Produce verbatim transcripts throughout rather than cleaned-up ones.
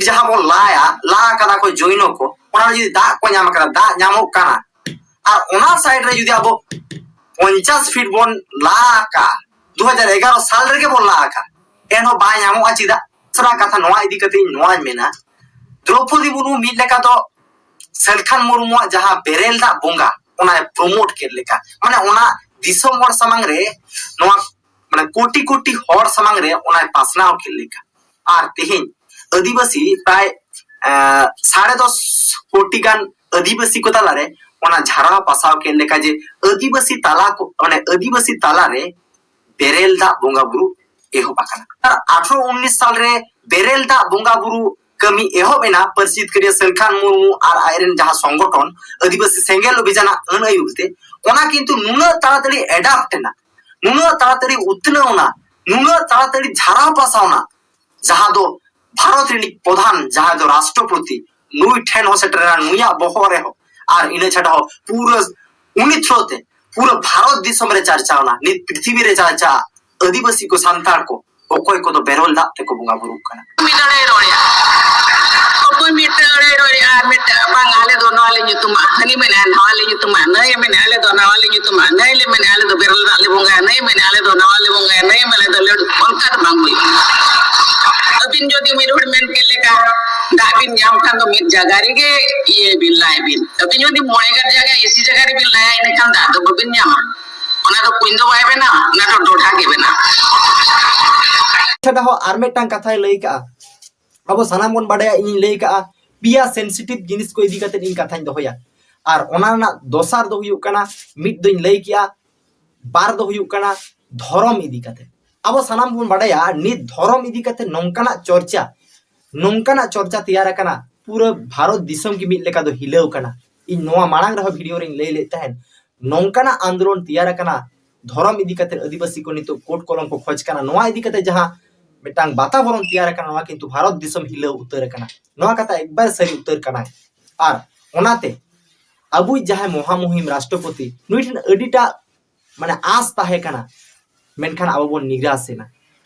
ᱡᱟᱦᱟᱸ ᱵᱚᱱ ᱞᱟᱭᱟ, ᱞᱟ ᱟᱠᱟᱫᱟ ᱠᱚ ᱡᱳᱭᱱᱚ ᱠᱚ, ᱚᱱᱟ ᱨᱮ ᱡᱩᱫᱤ ᱫᱟᱜ ᱠᱚ ᱧᱟᱢ ᱟᱠᱟᱫᱟ, ᱫᱟᱜ ᱧᱟᱢᱚᱜ ᱠᱟᱱᱟ, ᱟᱨ ᱚᱱᱟ ᱥᱟᱭᱤᱰ ᱨᱮ ᱡᱩᱫᱤ ᱟᱵᱚ ᱯᱚᱧᱪᱟᱥ ᱯᱷᱤᱴ ᱵᱚᱱ ᱞᱟ ᱟᱠᱟᱫ, ᱫᱩ ᱦᱟᱡᱟᱨ ᱮᱜᱟᱨᱚ ᱥᱟᱞ ᱨᱮᱜᱮ ᱵᱚᱱ ᱞᱟ ᱟᱠᱟᱫ, ᱮᱱᱦᱚᱸ ᱵᱟᱭ ᱧᱟᱢᱚᱜᱼᱟ᱾ ᱪᱮᱫᱟᱜ? ᱥᱟᱨᱟ ᱠᱟᱛᱷᱟ ᱱᱚᱣᱟ ᱤᱫᱤ ᱠᱟᱛᱮ ᱤᱧ ᱱᱚᱣᱟᱧ ᱢᱮᱱᱟ, ᱫᱨᱚᱯᱚᱫᱤ ᱢᱩᱨᱢᱩ ᱢᱤᱫ ᱞᱮᱠᱟ ᱫᱚ ᱥᱟᱹᱞᱠᱷᱟᱱ ᱢᱩᱨᱢᱩᱣᱟᱜ ᱡᱟᱦᱟᱸ ᱵᱮᱨᱮᱞ ᱫᱟᱜ ᱵᱚᱸᱜᱟ, ᱚᱱᱟᱭ ᱯᱨᱚᱢᱳᱴ ᱠᱮᱫ ᱞᱮᱠᱟ, ᱢᱟᱱᱮ ᱚᱱᱟ ᱫᱤᱥᱚᱢ ᱦᱚᱲ ᱥᱟᱢᱟᱝ ᱨᱮ, ᱱᱚᱣᱟ ᱢᱟᱱᱮ ᱠᱳᱴᱤ ᱠᱳᱴᱤ ᱦᱚᱲ ᱥᱟᱢᱟᱝ ᱨᱮ ᱚᱱᱟᱭ ᱯᱟᱥᱱᱟᱣ ᱠᱮᱫ ᱞᱮᱠᱟ᱾ ᱟᱨ ᱛᱮᱦᱮᱧ ᱟᱹᱫᱤᱵᱟᱹᱥᱤ ᱯᱨᱟᱭ, ᱮᱸ, ᱥᱟᱲᱮ ᱫᱚᱥ ᱠᱳᱴᱤ ᱜᱟᱱ ᱟᱹᱫᱤᱵᱟᱹᱥᱤ ᱠᱚ ᱛᱟᱞᱟᱨᱮ ᱚᱱᱟ ᱡᱷᱟᱨᱟᱣ ᱯᱟᱥᱟᱣ ᱠᱮᱫ ᱞᱮᱠᱟ ᱡᱮ ᱟᱹᱫᱤᱵᱟᱹᱥᱤ ᱛᱟᱞᱟ ᱠᱚ, ᱢᱟᱱᱮ ᱟᱹᱫᱤᱵᱟᱹᱥᱤ ᱛᱟᱞᱟᱨᱮ ᱵᱮᱨᱮᱞ ᱫᱟᱜ ᱵᱚᱸᱜᱟ ᱵᱩᱨᱩ ᱮᱦᱚᱵ ᱟᱠᱟᱱᱟ᱾ ᱟᱨ ᱟᱴᱷᱨᱚ ᱩᱱᱤᱥ ᱥᱟᱞ ᱨᱮ ᱵᱮᱨᱮᱞ ᱫᱟᱜ ᱵᱚᱸᱜᱟ ᱵᱩᱨᱩ ᱠᱟᱹᱢᱤ ᱮᱦᱚᱵ ᱮᱱᱟ ᱯᱟᱹᱨᱥᱤ ᱡᱤᱛᱠᱟᱹᱨᱤᱭᱟᱹ ᱥᱟᱹᱞᱠᱷᱟᱱ ᱢᱩᱨᱢᱩ ᱟᱨ ᱟᱡᱨᱮᱱ ᱡᱟᱦᱟᱸ ᱥᱚᱝᱜᱚᱴᱷᱚᱱ ᱟᱹᱫᱤᱵᱟᱹᱥᱤ ᱥᱮᱸᱜᱮᱞ ᱚᱵᱷᱤᱡᱟᱱᱟᱜ ᱟᱹᱱ ᱟᱹᱭᱩᱨ ᱛᱮ, ᱚᱱᱟ ᱠᱤᱱᱛᱩ ᱱᱩᱱᱟᱹᱜ ᱛᱟᱲᱟᱛᱟᱲᱤ ᱮᱰᱟᱯᱴ ᱮᱱᱟ, ᱱᱩᱱᱟᱹᱜ ᱛᱟᱲᱟᱛᱟᱲᱤ ᱩᱛᱱᱟᱹᱣ ᱮᱱᱟ, ᱱᱩᱱᱟᱹᱜ ᱛᱟᱲᱟᱛᱟᱲᱤ ᱡᱷᱟᱨᱟᱣ ᱯᱟᱥᱟᱣ ᱮᱱᱟ, ᱡᱟᱦᱟᱸ ᱫᱚ ᱵᱷᱟᱨᱚᱛ ᱨᱤᱱᱤᱡ ᱯᱨᱚᱫᱷᱟᱱ, ᱡᱟᱦᱟᱸᱭ ᱫᱚ ᱨᱟᱥᱴᱨᱚᱯᱚᱛᱤ, ᱱᱩᱭ ᱴᱷᱮᱱ ᱦᱚᱸ ᱥᱮᱴᱮᱨ ᱮᱱᱟ, ᱱᱩᱭᱟᱜ ᱵᱚᱦᱚᱜ ᱨᱮᱦᱚᱸ᱾ ᱟᱨ ᱤᱱᱟᱹ ᱪᱷᱟᱰᱟ ᱦᱚᱸ ᱯᱩᱨᱟᱹ ᱩᱱᱤ ᱛᱷᱨᱳ ᱛᱮ ᱯᱩᱨᱟᱹ ᱵᱷᱟᱨᱚᱛ ᱫᱤᱥᱚᱢ ᱨᱮ ᱪᱟᱨᱪᱟᱣ ᱮᱱᱟ, ᱱᱤᱛ ᱯᱨᱤᱛᱷᱤᱵᱤ ᱨᱮ ᱪᱟᱨᱪᱟ, ᱟᱹᱫᱤᱵᱟᱹᱥᱤ ᱠᱚ, ᱥᱟᱱᱛᱟᱲ ᱠᱚ, ᱚᱠᱚᱭ ᱠᱚᱫᱚ ᱵᱮᱨᱮᱞ ᱫᱟᱜ ᱛᱮᱠᱚ ᱵᱚᱸᱜᱟ ᱵᱩᱨᱩᱜ ᱠᱟᱱᱟ᱾ ᱢᱤᱫ ᱟᱲᱮᱭ ᱨᱚᱲᱮᱜᱼᱟ, ᱚᱠᱚᱭ ᱢᱤᱫᱴᱟᱝ ᱟᱲᱮᱭ ᱨᱚᱲᱮᱜᱼᱟ ᱟᱨ ᱢᱤᱫᱴᱟᱝ ᱵᱟᱝ, ᱟᱞᱮ ᱫᱚ ᱱᱚᱣᱟ ᱞᱮ ᱧᱩᱛᱩᱢᱟ, ᱦᱟᱹᱱᱤ ᱢᱮᱱᱟ ᱱᱚᱣᱟ ᱞᱮ ᱧᱩᱛᱩᱢᱟ, ᱱᱟᱹᱭ ᱢᱮᱱᱟ ᱟᱞᱮ ᱫᱚ ᱱᱟᱣᱟ ᱞᱮ ᱧᱩᱛᱩᱢᱟ, ᱱᱟᱹᱭ ᱞᱮ ᱢᱮᱱᱟ ᱟᱞᱮ ᱫᱚ ᱵᱮᱨᱮᱞ ᱫᱟᱜ ᱞᱮ ᱵᱚᱸᱜᱟᱭᱟ, ᱱᱟᱹᱭ ᱢᱮᱱᱟ ᱟᱞᱮ ᱫᱚ ᱱᱟᱣᱟ ᱞᱮ ᱵᱚᱸᱜᱟᱭᱟ, ᱱᱟᱹᱭ ᱢᱮᱱᱟ ᱟᱞᱮ ᱫᱚ ᱞᱟᱹᱰᱩ, ᱚᱱᱠᱟ ᱫᱚ ᱵᱟᱝ ᱦᱩᱭᱩᱜᱼᱟ᱾ ᱟᱹᱵᱤᱱ ᱡᱩᱫᱤ ᱢᱤᱫ ᱦᱚᱲ ᱢᱮᱱ ᱠᱮᱫ ᱞᱮᱠᱟ ᱫᱟᱜ ᱵᱤᱱ ᱧᱟᱢ ᱠᱷᱟᱱ ᱫᱚ ᱢᱤᱫ ᱡᱟᱭᱜᱟ ᱨᱮᱜᱮ ᱤᱭᱟᱹ ᱵᱤᱱ ᱞᱟᱭ ᱵᱤᱱ, ᱟᱹᱵᱤᱱ ᱡᱩᱫᱤ ᱢᱚᱬᱮ ᱜᱟᱱ ᱡᱟᱭᱜᱟ ᱮᱥᱤ ᱡᱟᱭᱜᱟ ᱨᱮᱵᱤᱱ ᱞᱟᱭᱟ, ᱤᱱᱟᱹᱠᱷᱟᱱ ᱫᱟᱜ ᱫᱚ ᱵᱟᱵᱤᱱ ᱧᱟᱢᱟ᱾ ᱚᱱᱟ ᱫᱚ ᱠᱩᱧ ᱫᱚ ᱵᱟᱭ ᱵᱮᱱᱟᱣᱟ, ᱚᱱᱟ ᱫᱚ ᱰᱚᱰᱷᱟ ᱜᱮ ᱵᱮᱱᱟᱣᱟ᱾ ᱪᱷᱟᱰᱟ ᱦᱚᱸ ᱟᱨ ᱢᱤᱫᱴᱟᱝ ᱠᱟᱛᱷᱟᱭ ᱞᱟᱹᱭ ᱠᱟᱜᱼᱟ, ᱟᱵᱚ ᱥᱟᱱᱟᱢ ᱵᱚᱱ ᱵᱟᱰᱟᱭᱟ, ᱤᱧᱤᱧ ᱞᱟᱹᱭ ᱠᱟᱜᱼᱟ, ᱯᱮᱭᱟ ᱥᱮᱱᱥᱤᱴᱤᱵᱷ ᱡᱤᱱᱤᱥ ᱠᱚ ᱤᱫᱤ ᱠᱟᱛᱮ ᱤᱧ ᱠᱟᱛᱷᱟᱧ ᱫᱚᱦᱚᱭᱟ᱾ ᱟᱨ ᱚᱱᱟ ᱨᱮᱱᱟᱜ ᱫᱚᱥᱟᱨ ᱫᱚ ᱦᱩᱭᱩᱜ ᱠᱟᱱᱟ, ᱢᱤᱫ ᱫᱚᱧ ᱞᱟᱹᱭ ᱠᱮᱜᱼᱟ, ᱵᱟᱨ ᱫᱚ ᱦᱩᱭᱩᱜ ᱠᱟᱱᱟ ᱫᱷᱚᱨᱚᱢ ᱤᱫᱤ ᱠᱟᱛᱮ᱾ ᱟᱵᱚ ᱥᱟᱱᱟᱢ ᱵᱚᱱ ᱵᱟᱰᱟᱭᱟ, ᱱᱤᱛ ᱫᱷᱚᱨᱚᱢ ᱤᱫᱤ ᱠᱟᱛᱮ ᱱᱚᱝᱠᱟᱱᱟᱜ ᱪᱚᱨᱪᱟ, ᱱᱚᱝᱠᱟᱱᱟᱜ ᱪᱚᱨᱪᱟ ᱛᱮᱭᱟᱨ ᱟᱠᱟᱱᱟ, ᱯᱩᱨᱟᱹ ᱵᱷᱟᱨᱚᱛ ᱫᱤᱥᱚᱢ ᱜᱮ ᱢᱤᱫ ᱞᱮᱠᱟ ᱫᱚ ᱦᱤᱞᱟᱹᱣ ᱠᱟᱱᱟ᱾ ᱤᱧ ᱱᱚᱣᱟ ᱢᱟᱲᱟᱝ ᱨᱮᱦᱚᱸ ᱵᱷᱤᱰᱤᱭᱳ ᱨᱤᱧ ᱞᱟᱹᱭ ᱞᱮᱫ ᱛᱟᱦᱮᱸᱱ, ᱱᱚᱝᱠᱟᱱᱟᱜ ᱟᱱᱫᱳᱞᱚᱱ ᱛᱮᱭᱟᱨ ᱟᱠᱟᱱᱟ, ᱫᱷᱚᱨᱚᱢ ᱤᱫᱤ ᱠᱟᱛᱮ ᱟᱹᱫᱤᱵᱟᱹᱥᱤ ᱠᱚ ᱱᱤᱛᱚᱜ ᱠᱳᱰ ᱠᱚᱞᱚᱢ ᱠᱚ ᱠᱷᱚᱡᱽ ᱠᱟᱱᱟ, ᱱᱚᱣᱟ ᱤᱫᱤ ᱠᱟᱛᱮ ᱡᱟᱦᱟᱸ ᱢᱤᱫᱴᱟᱝ ᱵᱟᱛᱟᱵᱚᱨᱚᱱ ᱛᱮᱭᱟᱨ ᱟᱠᱟᱱᱟ, ᱱᱚᱣᱟ ᱠᱤᱱᱛᱩ ᱵᱷᱟᱨᱚᱛ ᱫᱤᱥᱚᱢ ᱦᱤᱞᱟᱹᱣ ᱩᱛᱟᱹᱨ ᱟᱠᱟᱱᱟ᱾ ᱱᱚᱣᱟ ᱠᱟᱛᱷᱟ ᱮᱠᱵᱟᱨ ᱥᱟᱹᱨᱤ ᱩᱛᱟᱹᱨ ᱠᱟᱱᱟ᱾ ᱟᱨ ᱚᱱᱟᱛᱮ ᱟᱵᱚᱭᱤᱡ ᱡᱟᱦᱟᱸᱭ ᱢᱚᱦᱟᱢᱩᱦᱤᱢ ᱨᱟᱥᱴᱨᱚᱯᱚᱛᱤ, ᱱᱩᱭ ᱴᱷᱮᱱ ᱟᱹᱰᱤᱴᱟᱜ ᱢᱟᱱᱮ ᱟᱸᱥ ᱛᱟᱦᱮᱸ ᱠᱟᱱᱟ, ᱢᱮᱱᱠᱷᱟᱱ ᱟᱵᱚ ᱵᱚᱱ ᱱᱤᱨᱟᱥ ᱮᱱᱟ᱾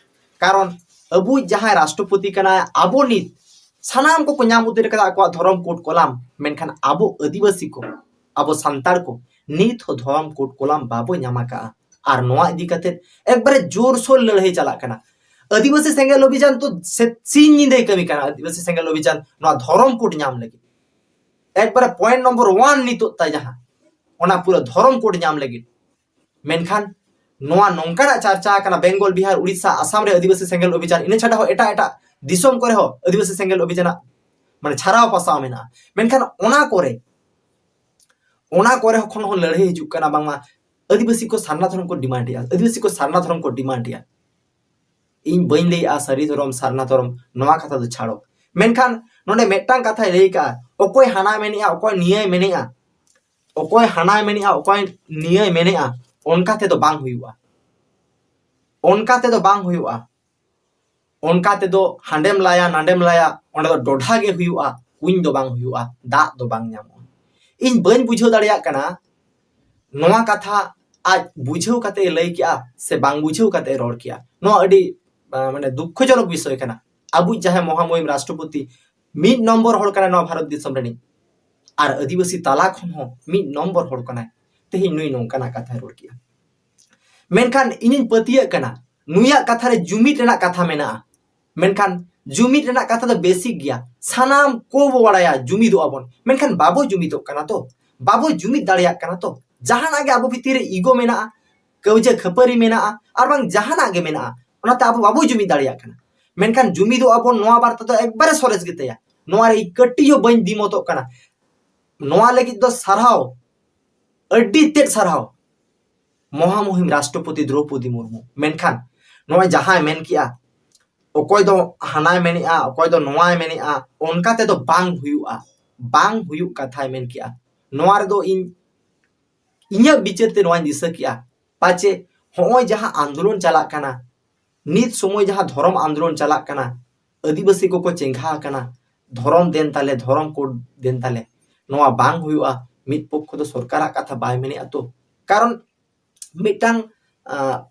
ᱠᱟᱨᱚᱱ ᱟᱵᱚᱭᱤᱡ ᱡᱟᱦᱟᱸᱭ ᱨᱟᱥᱴᱨᱚᱯᱚᱛᱤ ᱠᱟᱱᱟᱭ, ᱟᱵᱚ ᱱᱤᱛ ᱥᱟᱱᱟᱢ ᱠᱚᱠᱚ ᱧᱟᱢ ᱩᱛᱟᱹᱨ ᱠᱟᱫᱟ ᱟᱠᱚᱣᱟᱜ ᱫᱷᱚᱨᱚᱢ ᱠᱳᱰ ᱠᱚᱞᱟᱢ, ᱢᱮᱱᱠᱷᱟᱱ ᱟᱵᱚ ᱟᱹᱫᱤᱵᱟᱹᱥᱤ ᱠᱚ, ᱟᱵᱚ ᱥᱟᱱᱛᱟᱲ ᱠᱚ ᱱᱤᱛ ᱦᱚᱸ ᱫᱷᱚᱨᱚᱢ ᱠᱳᱰ ᱠᱚᱞᱟᱢ ᱵᱟᱵᱚ ᱧᱟᱢ ᱟᱠᱟᱫᱼᱟ᱾ ᱟᱨ ᱱᱚᱣᱟ ᱤᱫᱤ ᱠᱟᱛᱮ ᱮᱠᱵᱟᱨᱮ ᱡᱳᱨᱥᱳᱨ ᱞᱟᱹᱲᱦᱟᱹᱭ ᱪᱟᱞᱟᱜ ᱠᱟᱱᱟ᱾ ᱟᱹᱫᱤᱵᱟᱹᱥᱤ ᱥᱮᱸᱜᱮᱞ ᱚᱵᱷᱤᱡᱟᱱ ᱛᱚ ᱥᱮ-, ᱥᱤᱧ ᱧᱤᱫᱟᱹᱭ ᱠᱟᱹᱢᱤ ᱠᱟᱱᱟ, ᱟᱹᱫᱤᱵᱟᱹᱥᱤ ᱥᱮᱸᱜᱮᱞ ᱚᱵᱷᱤᱡᱟᱱ ᱱᱚᱣᱟ ᱫᱷᱚᱨᱚᱢ ᱠᱳᱰ ᱧᱟᱢ ᱞᱟᱹᱜᱤᱫ᱾ ᱮᱠᱵᱟᱨᱮ point number one ᱱᱤᱛᱚᱜ ᱛᱟᱭ ᱡᱟᱦᱟᱸ, ᱚᱱᱟ ᱯᱩᱨᱟᱹ ᱫᱷᱚᱨᱚᱢ ᱠᱳᱰ ᱧᱟᱢ ᱞᱟᱹᱜᱤᱫ᱾ ᱢᱮᱱᱠᱷᱟᱱ ᱱᱚᱣᱟ ᱱᱚᱝᱠᱟᱱᱟᱜ ᱪᱟᱨᱪᱟ ᱟᱠᱟᱱᱟ, ᱵᱮᱝᱜᱚᱞ, ᱵᱤᱦᱟᱨ, ᱩᱲᱤᱥᱥᱟ, ᱟᱥᱟᱢ ᱨᱮ ᱟᱹᱫᱤᱵᱟᱹᱥᱤ ᱥᱮᱸᱜᱮᱞ ᱚᱵᱷᱤᱡᱟᱱ, ᱤᱱᱟᱹ ᱪᱷᱟᱰᱟ ᱦᱚᱸ ᱮᱴᱟᱜ ᱮᱴᱟᱜ ᱫᱤᱥᱚᱢ ᱠᱚᱨᱮ ᱦᱚᱸ ᱟᱹᱫᱤᱵᱟᱹᱥᱤ ᱥᱮᱸᱜᱮᱞ ᱚᱵᱷᱤᱡᱟᱱᱟᱜ ᱢᱟᱱᱮ ᱪᱷᱟᱨᱟᱣ ᱯᱟᱥᱟᱣ ᱢᱮᱱᱟᱜᱼᱟ᱾ ᱢᱮᱱᱠᱷᱟᱱ ᱚᱱᱟ ᱠᱚᱨᱮ, ᱚᱱᱟ ᱠᱚᱨᱮ ᱠᱷᱚᱱ ᱦᱚᱸ ᱞᱟᱹᱲᱦᱟᱹᱭ ᱦᱤᱡᱩᱜ ᱠᱟᱱᱟ, ᱵᱟᱝᱢᱟ ᱟᱹᱫᱤᱵᱟᱹᱥᱤ ᱠᱚ ᱥᱟᱨᱱᱟ ᱫᱷᱚᱨᱚᱢ ᱠᱚ ᱰᱤᱢᱟᱱᱰ ᱮᱜᱼᱟ, ᱟᱹᱫᱤᱵᱟᱹᱥᱤ ᱠᱚ ᱥᱟᱨᱱᱟ ᱫᱷᱚᱨᱚᱢ ᱠᱚ ᱰᱤᱢᱟᱱᱰ ᱮᱜᱼᱟ᱾ ᱤᱧ ᱵᱟᱹᱧ ᱞᱟᱹᱭᱮᱜᱼᱟ ᱥᱟᱹᱨᱤ ᱫᱷᱚᱨᱚᱢ, ᱥᱟᱨᱱᱟ ᱫᱷᱚᱨᱚᱢ, ᱱᱚᱣᱟ ᱠᱟᱛᱷᱟ ᱫᱚ ᱪᱷᱟᱲᱚ᱾ ᱢᱮᱱᱠᱷᱟᱱ ᱱᱚᱰᱮ ᱢᱤᱫᱴᱟᱝ ᱠᱟᱛᱷᱟᱭ ᱞᱟᱹᱭ ᱠᱟᱜᱼᱟ, ᱚᱠᱚᱭ ᱦᱟᱱᱟᱭ ᱢᱮᱱᱮᱜᱼᱟ, ᱚᱠᱚᱭ ᱱᱤᱭᱟᱹᱭ ᱢᱮᱱᱮᱜᱼᱟ, ᱚᱠᱚᱭ ᱦᱟᱱᱟᱭ ᱢᱮᱱᱮᱜᱼᱟ, ᱚᱠᱚᱭ ᱱᱤᱭᱟᱹᱭ ᱢᱮᱱᱮᱜᱼᱟ, ᱚᱱᱠᱟ ᱛᱮᱫᱚ ᱵᱟᱝ ᱦᱩᱭᱩᱜᱼᱟ, ᱚᱱᱠᱟ ᱛᱮᱫᱚ ᱵᱟᱝ ᱦᱩᱭᱩᱜᱼᱟ᱾ ᱚᱱᱠᱟ ᱛᱮᱫᱚ ᱦᱟᱸᱰᱮᱢ ᱞᱟᱭᱟ, ᱱᱟᱸᱰᱮᱢ ᱞᱟᱭᱟ, ᱚᱸᱰᱮ ᱫᱚ ᱰᱚᱰᱷᱟ ᱜᱮ ᱦᱩᱭᱩᱜᱼᱟ, ᱠᱩᱧ ᱫᱚ ᱵᱟᱝ ᱦᱩᱭᱩᱜᱼᱟ, ᱫᱟᱜ ᱫᱚ ᱵᱟᱝ ᱧᱟᱢᱚᱜᱼᱟ᱾ ᱤᱧ ᱵᱟᱹᱧ ᱵᱩᱡᱷᱟᱹᱣ ᱫᱟᱲᱮᱭᱟᱜ ᱠᱟᱱᱟ ᱱᱚᱣᱟ ᱠᱟᱛᱷᱟ ᱟᱡ ᱵᱩᱡᱷᱟᱹᱣ ᱠᱟᱛᱮ ᱮ ᱞᱟᱹᱭ ᱠᱮᱜᱼᱟ ᱥᱮ ᱵᱟᱝ ᱵᱩᱡᱷᱟᱹᱣ ᱠᱟᱛᱮ ᱮ ᱨᱚᱲ ᱠᱮᱜᱼᱟ᱾ ᱱᱚᱣᱟ ᱟᱹᱰᱤ, ᱟᱸ, ᱢᱟᱱᱮ ᱫᱩᱠᱠᱷᱚᱡᱚᱱᱚᱠ ᱵᱤᱥᱚᱭ ᱠᱟᱱᱟ᱾ ᱟᱵᱚᱭᱤᱡ ᱡᱟᱦᱟᱸᱭ ᱢᱚᱦᱟᱢᱩᱦᱤᱢ ᱨᱟᱥᱴᱨᱚᱯᱚᱛᱤ, ᱢᱤᱫ ᱱᱚᱢᱵᱚᱨ ᱦᱚᱲ ᱠᱟᱱᱟᱭ ᱱᱚᱣᱟ ᱵᱷᱟᱨᱚᱛ ᱫᱤᱥᱚᱢ ᱨᱤᱱᱤᱡ, ᱟᱨ ᱟᱹᱫᱤᱵᱟᱹᱥᱤ ᱛᱟᱞᱟ ᱠᱷᱚᱱ ᱦᱚᱸ ᱢᱤᱫ ᱱᱚᱢᱵᱚᱨ ᱦᱚᱲ ᱠᱟᱱᱟᱭ᱾ ᱛᱮᱦᱮᱧ ᱱᱩᱭ ᱱᱚᱝᱠᱟᱱᱟᱜ ᱠᱟᱛᱷᱟᱭ ᱨᱚᱲ ᱠᱮᱜᱼᱟ᱾ ᱢᱮᱱᱠᱷᱟᱱ ᱤᱧᱤᱧ ᱯᱟᱹᱛᱭᱟᱹᱜ ᱠᱟᱱᱟ ᱱᱩᱭᱟᱜ ᱠᱟᱛᱷᱟ ᱨᱮ ᱡᱩᱢᱤᱫ ᱨᱮᱱᱟᱜ ᱠᱟᱛᱷᱟ ᱢᱮᱱᱟᱜᱼᱟ᱾ ᱢᱮᱱᱠᱷᱟᱱ ᱡᱩᱢᱤᱫ ᱨᱮᱱᱟᱜ ᱠᱟᱛᱷᱟ ᱫᱚ basic ᱜᱮᱭᱟ, ᱥᱟᱱᱟᱢ ᱠᱚ ᱵᱚ ᱵᱟᱲᱟᱭᱟ ᱡᱩᱢᱤᱫᱚᱜᱼᱟ ᱵᱚᱱ, ᱢᱮᱱᱠᱷᱟᱱ ᱵᱟᱵᱚ ᱡᱩᱢᱤᱫᱚᱜ ᱠᱟᱱᱟ ᱛᱚ, ᱵᱟᱵᱚ ᱡᱩᱢᱤᱫ ᱫᱟᱲᱮᱭᱟᱜ ᱠᱟᱱᱟ ᱛᱚ᱾ ᱡᱟᱦᱟᱱᱟᱜ ᱜᱮ ᱟᱵᱚ ᱵᱷᱤᱛᱤᱨ ᱨᱮ ego ᱢᱮᱱᱟᱜᱼᱟ, ᱠᱟᱹᱣᱡᱟᱹ ᱠᱷᱟᱹᱯᱟᱹᱨᱤ ᱢᱮᱱᱟᱜᱼᱟ, ᱟᱨ ᱵᱟᱝ ᱡᱟᱦᱟᱱᱟᱜ ᱜᱮ ᱢᱮᱱᱟᱜᱼᱟ, ᱚᱱᱟᱛᱮ ᱟᱵᱚ ᱵᱟᱵᱚ ᱡᱩᱢᱤᱫ ᱫᱟᱲᱮᱭᱟᱜ ᱠᱟᱱᱟ᱾ ᱢᱮᱱᱠᱷᱟᱱ ᱡᱩᱢᱤᱫᱚᱜᱼᱟ ᱵᱚᱱ, ᱱᱚᱣᱟ ᱵᱟᱨᱛᱟ ᱫᱚ ᱮᱠᱵᱟᱨᱮ ᱥᱚᱨᱮᱥ ᱜᱮᱛᱟᱭᱟ᱾ ᱱᱚᱣᱟ ᱨᱮ ᱤᱧ ᱠᱟᱹᱴᱤᱡ ᱦᱚᱸ ᱵᱟᱹᱧ ᱫᱤᱢᱚᱛᱚᱜ ᱠᱟᱱᱟ᱾ ᱱᱚᱣᱟ ᱞᱟᱹᱜᱤᱫ ᱫᱚ ᱥᱟᱨᱦᱟᱣ, ᱟᱹᱰᱤ ᱛᱮᱫ ᱥᱟᱨᱦᱟᱣ ᱢᱚᱦᱟᱢᱩᱦᱤᱢ ᱨᱟᱥᱴᱨᱚᱯᱚᱛᱤ ᱫᱨᱚᱣᱯᱚᱫᱤ ᱢᱩᱨᱢᱩ᱾ ᱢᱮᱱᱠᱷᱟᱱ ᱱᱚᱜᱼᱚᱭ ᱡᱟᱦᱟᱸᱭ ᱢᱮᱱ ᱠᱮᱜᱼᱟ, ᱚᱠᱚᱭ ᱫᱚ ᱦᱟᱱᱟᱭ ᱢᱮᱱᱮᱜᱼᱟ, ᱚᱠᱚᱭ ᱫᱚ ᱱᱚᱣᱟᱭ ᱢᱮᱱᱮᱜᱼᱟ, ᱚᱱᱠᱟ ᱛᱮᱫᱚ ᱵᱟᱝ ᱦᱩᱭᱩᱜᱼᱟ, ᱵᱟᱝ ᱦᱩᱭᱩᱜ ᱠᱟᱛᱷᱟᱭ ᱢᱮᱱ ᱠᱮᱜᱼᱟ᱾ ᱱᱚᱣᱟ ᱨᱮᱫᱚ ᱤᱧ, ᱤᱧᱟᱹᱜ ᱵᱤᱪᱟᱹᱨ ᱛᱮ ᱱᱚᱣᱟᱧ ᱫᱤᱥᱟᱹ ᱠᱮᱜᱼᱟ, ᱯᱟᱪᱮ ᱦᱚᱸᱜᱼᱚᱭ ᱡᱟᱦᱟᱸ ᱟᱱᱫᱳᱞᱚᱱ ᱪᱟᱞᱟᱜ ᱠᱟᱱᱟ, ᱱᱤᱛ ᱥᱚᱢᱚᱭ ᱡᱟᱦᱟᱸ ᱫᱷᱚᱨᱚᱢ ᱟᱱᱫᱳᱞᱚᱱ ᱪᱟᱞᱟᱜ ᱠᱟᱱᱟ, ᱟᱹᱫᱤᱵᱟᱹᱥᱤ ᱠᱚᱠᱚ ᱪᱮᱸᱜᱷᱟ ᱟᱠᱟᱱᱟ, ᱫᱷᱚᱨᱚᱢ ᱫᱮᱱ ᱛᱟᱞᱮ, ᱫᱷᱚᱨᱚᱢ ᱠᱳᱰ ᱫᱮᱱ ᱛᱟᱞᱮ, ᱱᱚᱣᱟ ᱵᱟᱝ ᱦᱩᱭᱩᱜᱼᱟ᱾ ᱢᱤᱫ ᱯᱚᱠᱠᱷᱚ ᱫᱚ ᱥᱚᱨᱠᱟᱨᱟᱜ ᱠᱟᱛᱷᱟ ᱵᱟᱭ ᱢᱮᱱᱮᱜᱼᱟ ᱛᱚ, ᱠᱟᱨᱚᱱ ᱢᱤᱫᱴᱟᱝ, ᱟᱸ,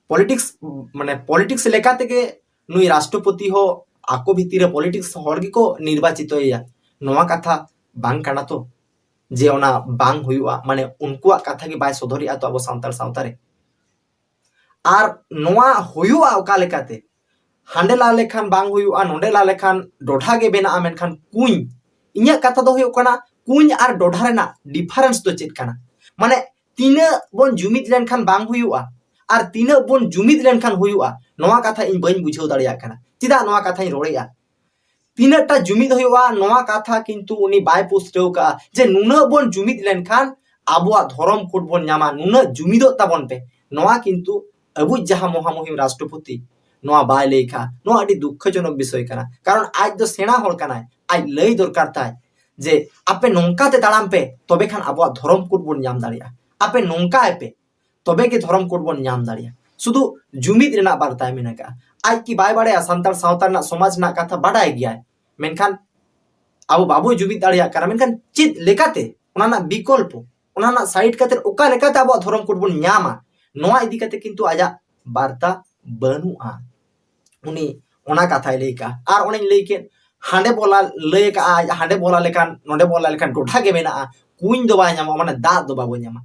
politics, ᱢᱟᱱᱮ politics ᱞᱮᱠᱟ ᱛᱮᱜᱮ ᱱᱩᱭ ᱨᱟᱥᱴᱨᱚᱯᱚᱛᱤ ᱦᱚᱸ ᱟᱠᱚ ᱵᱷᱤᱛᱤᱨ ᱨᱮ ᱯᱚᱞᱤᱴᱤᱠᱥ ᱦᱚᱲ ᱜᱮᱠᱚ ᱱᱤᱨᱵᱟᱪᱤᱛᱚᱭᱮᱭᱟ᱾ ᱱᱚᱣᱟ ᱠᱟᱛᱷᱟ ᱵᱟᱝ ᱠᱟᱱᱟ ᱛᱚ, ᱡᱮ ᱚᱱᱟ ᱵᱟᱝ ᱦᱩᱭᱩᱜᱼᱟ, ᱢᱟᱱᱮ ᱩᱱᱠᱩᱣᱟᱜ ᱠᱟᱛᱷᱟ ᱜᱮ ᱵᱟᱭ ᱥᱚᱫᱚᱨᱮᱜᱼᱟ ᱛᱚ ᱟᱵᱚ ᱥᱟᱱᱛᱟᱲ ᱥᱟᱶᱛᱟ ᱨᱮ᱾ ᱟᱨ ᱱᱚᱣᱟ ᱦᱩᱭᱩᱜᱼᱟ ᱚᱠᱟ ᱞᱮᱠᱟᱛᱮ? ᱦᱟᱸᱰᱮ ᱞᱟ ᱞᱮᱠᱷᱟᱱ ᱵᱟᱝ ᱦᱩᱭᱩᱜᱼᱟ, ᱱᱚᱸᱰᱮ ᱞᱟ ᱞᱮᱠᱷᱟᱱ ᱰᱚᱰᱷᱟ ᱜᱮ ᱵᱮᱱᱟᱜᱼᱟ, ᱢᱮᱱᱠᱷᱟᱱ ᱠᱩᱧ, ᱤᱧᱟᱹᱜ ᱠᱟᱛᱷᱟ ᱫᱚ ᱦᱩᱭᱩᱜ ᱠᱟᱱᱟ ᱠᱩᱧ ᱟᱨ ᱰᱚᱰᱷᱟ ᱨᱮᱱᱟᱜ ᱰᱤᱯᱷᱟᱨᱮᱱᱥ ᱫᱚ ᱪᱮᱫ ᱠᱟᱱᱟ? ᱢᱟᱱᱮ ᱛᱤᱱᱟᱹᱜ ᱵᱚᱱ ᱡᱩᱢᱤᱫ ᱞᱮᱱᱠᱷᱟᱱ ᱵᱟᱝ ᱦᱩᱭᱩᱜᱼᱟ ᱟᱨ ᱛᱤᱱᱟᱹᱜ ᱵᱚᱱ ᱡᱩᱢᱤᱫ ᱞᱮᱱᱠᱷᱟᱱ ᱦᱩᱭᱩᱜᱼᱟ, ᱱᱚᱣᱟ ᱠᱟᱛᱷᱟ ᱤᱧ ᱵᱟᱹᱧ ᱵᱩᱡᱷᱟᱹᱣ ᱫᱟᱲᱮᱭᱟᱜ ᱠᱟᱱᱟ᱾ ᱪᱮᱫᱟᱜ ᱱᱚᱣᱟ ᱠᱟᱛᱷᱟᱧ ᱨᱚᱲᱮᱜᱼᱟ? ᱛᱤᱱᱟᱹᱜᱴᱟ ᱡᱩᱢᱤᱫ ᱦᱩᱭᱩᱜᱼᱟ, ᱱᱚᱣᱟ ᱠᱟᱛᱷᱟ ᱠᱤᱱᱛᱩ ᱩᱱᱤ ᱵᱟᱭ ᱯᱩᱥᱴᱟᱹᱣ ᱠᱟᱜᱼᱟ ᱡᱮ ᱱᱩᱱᱟᱹᱜ ᱵᱚᱱ ᱡᱩᱢᱤᱫ ᱞᱮᱱᱠᱷᱟᱱ ᱟᱵᱚᱣᱟᱜ ᱫᱷᱚᱨᱚᱢ ᱠᱳᱰ ᱵᱚᱱ ᱧᱟᱢᱟ, ᱱᱩᱱᱟᱹᱜ ᱡᱩᱢᱤᱫᱚᱜ ᱛᱟᱵᱚᱱ ᱯᱮ᱾ ᱱᱚᱣᱟ ᱠᱤᱱᱛᱩ ᱟᱵᱚᱭᱤᱡ ᱡᱟᱦᱟᱸ ᱢᱚᱦᱟᱢᱩᱦᱤᱢ ᱨᱟᱥᱴᱨᱚᱯᱚᱛᱤ ᱱᱚᱣᱟ ᱵᱟᱭ ᱞᱟᱹᱭ ᱠᱟᱜᱼᱟ᱾ ᱱᱚᱣᱟ ᱟᱹᱰᱤ ᱫᱩᱠᱠᱷᱚᱡᱚᱱᱚᱠ ᱵᱤᱥᱚᱭ ᱠᱟᱱᱟ, ᱠᱟᱨᱚᱱ ᱟᱡ ᱫᱚ ᱥᱮᱬᱟ ᱦᱚᱲ ᱠᱟᱱᱟᱭ, ᱟᱡ ᱞᱟᱹᱭ ᱫᱚᱨᱠᱟᱨ ᱛᱟᱭ ᱡᱮ ᱟᱯᱮ ᱱᱚᱝᱠᱟ ᱛᱮ ᱛᱟᱲᱟᱢ ᱯᱮ, ᱛᱚᱵᱮ ᱠᱷᱟᱱ ᱟᱵᱚᱣᱟᱜ ᱫᱷᱚᱨᱚᱢ ᱠᱳᱰ ᱵᱚᱱ ᱧᱟᱢ ᱫᱟᱲᱮᱭᱟᱜᱼᱟ, ᱟᱯᱮ ᱱᱚᱝᱠᱟᱭ ᱯᱮ, ᱛᱚᱵᱮ ᱜᱮ ᱫᱷᱚᱨᱚᱢ ᱠᱳᱰ ᱵᱚᱱ ᱧᱟᱢ ᱫᱟᱲᱮᱭᱟᱜᱼᱟ᱾ ᱥᱩᱫᱷᱩ ᱡᱩᱢᱤᱫ ᱨᱮᱱᱟᱜ ᱵᱟᱨᱛᱟᱭ ᱢᱮᱱ ᱠᱟᱜᱼᱟ᱾ ᱟᱡ ᱠᱤ ᱵᱟᱭ ᱵᱟᱲᱟᱭᱟ ᱥᱟᱱᱛᱟᱲ ᱥᱟᱶᱛᱟ ᱨᱮᱱᱟᱜ, ᱥᱚᱢᱟᱡᱽ ᱨᱮᱱᱟᱜ ᱠᱟᱛᱷᱟ ᱵᱟᱰᱟᱭ ᱜᱮᱭᱟᱭ, ᱢᱮᱱᱠᱷᱟᱱ ᱟᱵᱚ ᱵᱟᱵᱚ ᱡᱩᱢᱤᱫ ᱫᱟᱲᱮᱭᱟᱜ ᱠᱟᱱᱟ᱾ ᱢᱮᱱᱠᱷᱟᱱ ᱪᱮᱫ ᱞᱮᱠᱟᱛᱮ, ᱚᱱᱟ ᱨᱮᱱᱟᱜ ᱵᱤᱠᱚᱞᱯᱚ, ᱚᱱᱟ ᱨᱮᱱᱟᱜ ᱥᱟᱭᱤᱰ ᱠᱟᱛᱮ ᱚᱠᱟ ᱞᱮᱠᱟᱛᱮ ᱟᱵᱚᱣᱟᱜ ᱫᱷᱚᱨᱚᱢ ᱠᱳᱰ ᱵᱚᱱ ᱧᱟᱢᱟ, ᱱᱚᱣᱟ ᱤᱫᱤ ᱠᱟᱛᱮ ᱠᱤᱱᱛᱩ ᱟᱡᱟᱜ ᱵᱟᱨᱛᱟ ᱵᱟᱹᱱᱩᱜᱼᱟ᱾ ᱩᱱᱤ ᱚᱱᱟ ᱠᱟᱛᱷᱟᱭ ᱞᱟᱹᱭ ᱠᱟᱜᱼᱟ᱾ ᱟᱨ ᱚᱱᱮᱧ ᱞᱟᱹᱭ ᱠᱮᱫ, ᱦᱟᱸᱰᱮ ᱵᱚᱞᱟ ᱞᱟᱹᱭ ᱠᱟᱜᱼᱟ, ᱦᱟᱸᱰᱮ ᱵᱚᱞᱟ ᱞᱮᱠᱷᱟᱱ, ᱱᱚᱰᱮ ᱵᱚᱞᱟ ᱞᱮᱠᱷᱟᱱ ᱰᱚᱰᱷᱟ ᱜᱮ ᱢᱮᱱᱟᱜᱼᱟ, ᱠᱩᱧ ᱫᱚ ᱵᱟᱭ ᱧᱟᱢᱚᱜᱼᱟ, ᱢᱟᱱᱮ ᱫᱟᱜ ᱫᱚ ᱵᱟᱵᱚ ᱧᱟᱢᱟ᱾